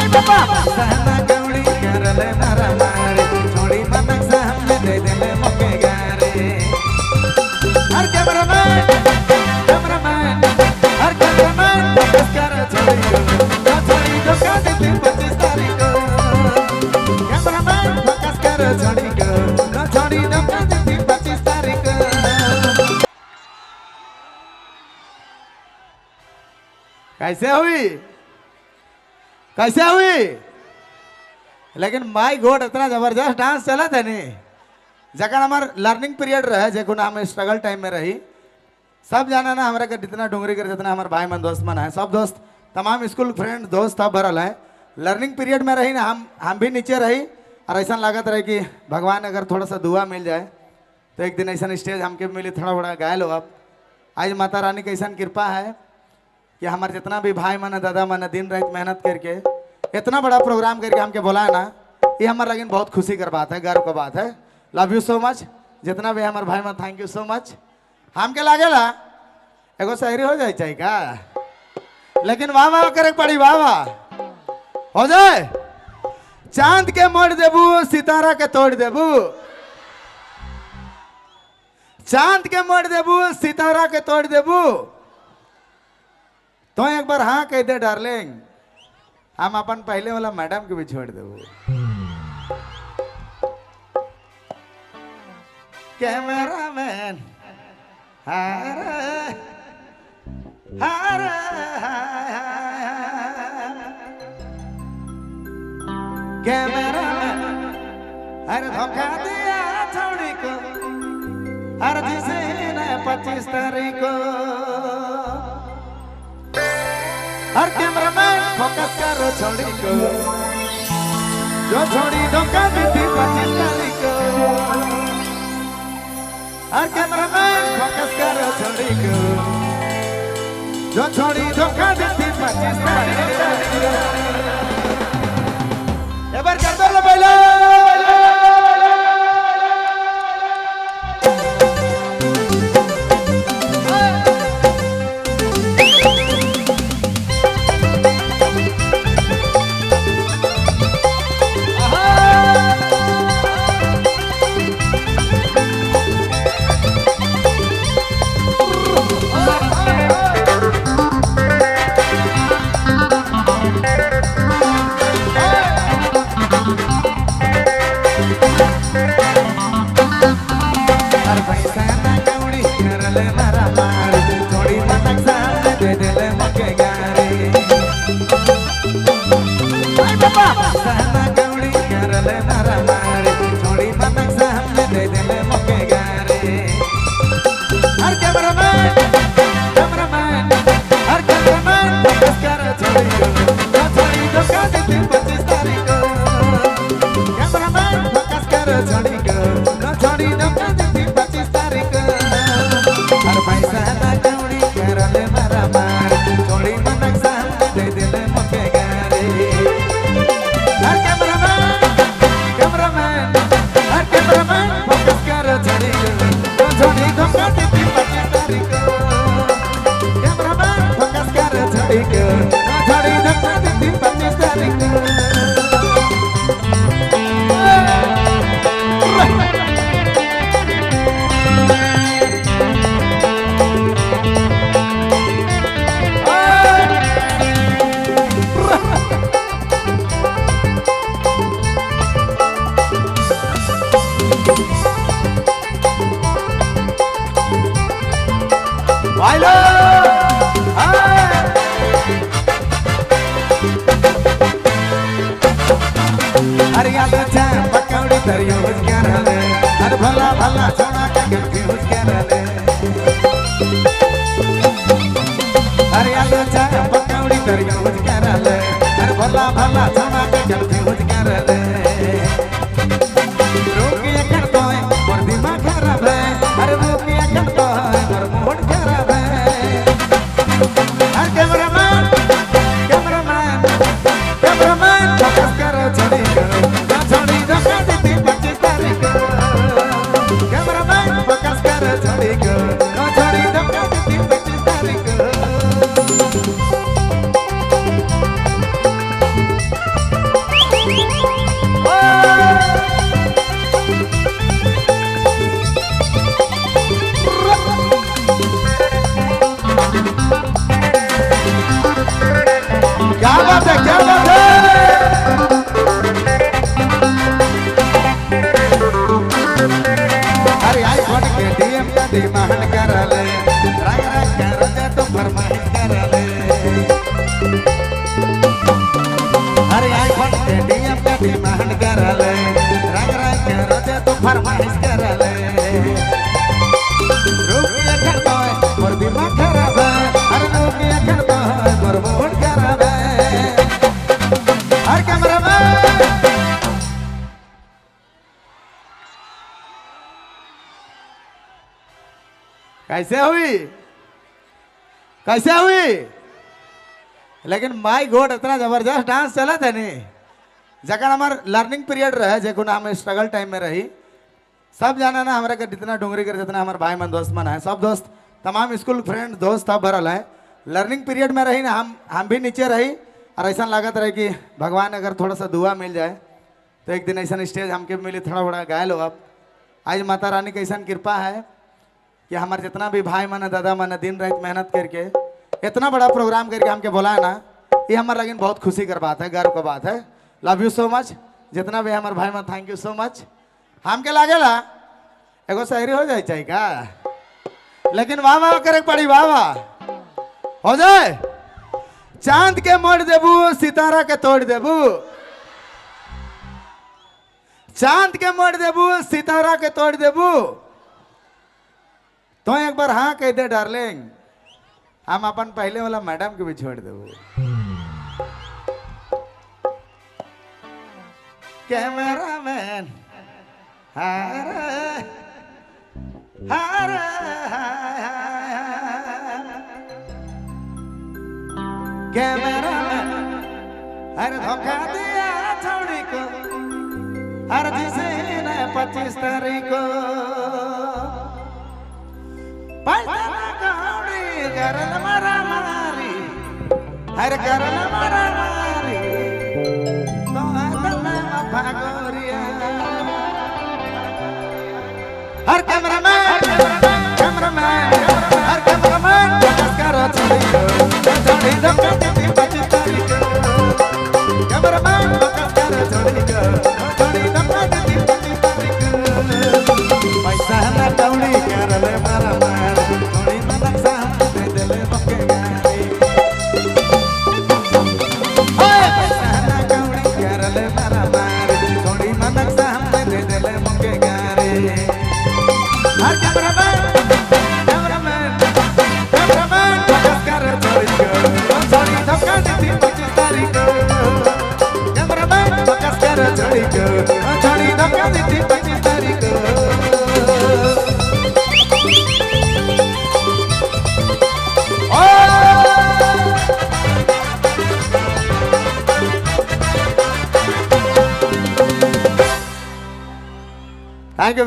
सहना गौड़ी करले मारा मारे छोड़ी मनक सामने दे देले मोके गारे। हर कैमरामैन कैमरामैन हर कैमरामैन फोकस कर छोड़ी को छोड़ी धोखा देती 25 तारीख को। कैमरामैन फोकस कर छोड़ी को छोड़ी धोखा देती 25 तारीख को। कैसे हुई कैसे हुई? लेकिन my God इतना जबरदस्त डांस चला था नहीं। जखन हमार लर्निंग पीरियड रहे, जखन हम स्ट्रगल टाइम में रही, सब जाना ना हमारे के जितना डोंगरी कर जितना हमारे भाई मन दोस्त मन है, सब दोस्त तमाम स्कूल फ्रेंड दोस्त सब भरल है। लर्निंग पीरियड में रही ना हम भी नीचे रही और ऐसा लागत रहे कि भगवान अगर थोड़ा सा दुआ मिल जाए तो एक दिन ऐसा स्टेज हमके मिली, थोड़ा बड़ा गाय लो। अब आज माता रानी के ऐसा कृपा है कि हमारे जितना भी भाई मन दादा मन दिन रात मेहनत करके इतना बड़ा प्रोग्राम करके हमके बुलाया ना, ये हमारे लगिन बहुत खुशी कर बात है, गर्व का बात है। लव you so much जितना भी हमारे भाई मन, thank you so much. हमके लागेला एगो शायरी हो जाए चाहिए का, लेकिन वाह वाह करे पड़ी, वाह वाह हो जाए। चांद के मोड़ देबू सितारा के तोड़ देबू, चांद के मोड़ देबू सितारा के तोड़ देबू, तो एक बार हाँ कह दे डार्लिंग, हम अपन पहले वाला मैडम के भी छोड़ देबू। कैमरामैन हार हार कैमरामैन अरे धोखा दिया छोड़ी को, हर जिसे 25 तारीख को। हर कैमरामैन फोकस करो छोड़ी को, जो छोड़ी धोखा दी थी 25 तारीख को। हर कैमरामैन फोकस करो छोड़ी को, जो छोड़ी धोखा दी थी 25 तारीख को। एक बार कर दो लो पहले। भला भला छोड़ा के कंफ्यूज करले, अरे आलू चाय पकौड़ी तरयूज करले, अरे भला भला छोड़ा के कंफ्यूज करले। रोकिया करतो है मोर दिमाग खराब है, अरे रोकिया करतो है मोर मूड खराब है। अरे कैमरामैन कैमरामैन कैमरामैन फोकस करो छोड़ी को, छोड़ी धोखा देती 25 तारीख को। कैमरामैन फोकस करो छोड़ी को, छोड़ी धोखा देती 25 तारीख को। कैसे हुई, कैसे हुई? लेकिन माई गॉड, इतना जबरदस्त डांस चला था नहीं। जखन हमार लर्निंग पीरियड रहे, जखन हम स्ट्रगल टाइम में रही, सब जाना ना हमारे के जितना डोंगरी कर जितना हमारे भाई मन दोस्त मन है, सब दोस्त, तमाम स्कूल फ्रेंड दोस्त सब भरल है। लर्निंग पीरियड में रही ना, हम भी नीचे रही और ऐसा लागत रहे कि भगवान अगर थोड़ा सा दुआ मिल जाए तो एक दिन ऐसा स्टेज हमके भी मिली, थोड़ा बड़ा गाय लो। अब आज माता रानी के ऐसा कृपा है कि हमारे जितना भी भाई मन है, दादा मन है, दिन रात मेहनत करके इतना बड़ा प्रोग्राम करके हमके बोलाए ना, ये हमारे लगिन बहुत खुशी कर बात है, गर्व का बात है। Love you so much. जितना भी हमारे भाई मन, thank you so much. हमके लागेला एगो शायरी हो जाए चाहिए का, लेकिन वाह वाह करे के पड़ी, वाह वाह हो जाए। चांद के मोड़ देबू, सितारा के तोड़ देबू। चांद के मोड़ देबू, सितारा के तोड़ देबू, तो एक बार हाँ कह दे डार्लिंग, हम अपन पहले वाला मैडम के भी छोड़ देबू। कैमरामैन हार हार, कैमरामैन अरे धोखा दिया छौड़ी को, हर जिसे ने 25 तारीख को पैसा ना कौड़ी करल मारा मारी, हर करल मारा मारी, तो आदम भागोरिया। हर कैमरामैन, कैमरामैन, हर कैमरामैन नमस्कार छौड़ी को, छौड़ी धोखा दी 25 तारीख को। कैमरामैन नमस्कार छौड़ी को, छौड़ी धोखा दी 25 तारीख को। पैसा ना कौड़ी करल मारा मार, छौड़ी ना नक्शा दे देले बके गारी। ओए पैसा ना कौड़ी करल मारा मार, छौड़ी ना नक्शा दे देले बके गारी। हर cameraman, cameraman, cameraman नमस्कार छौड़ी को, छौड़ी धोखा दी 25 तारीख को। कैमरामैन नमस्कार छौड़ी को, छौड़ी धोखा दी 25 तारीख को। Thank you.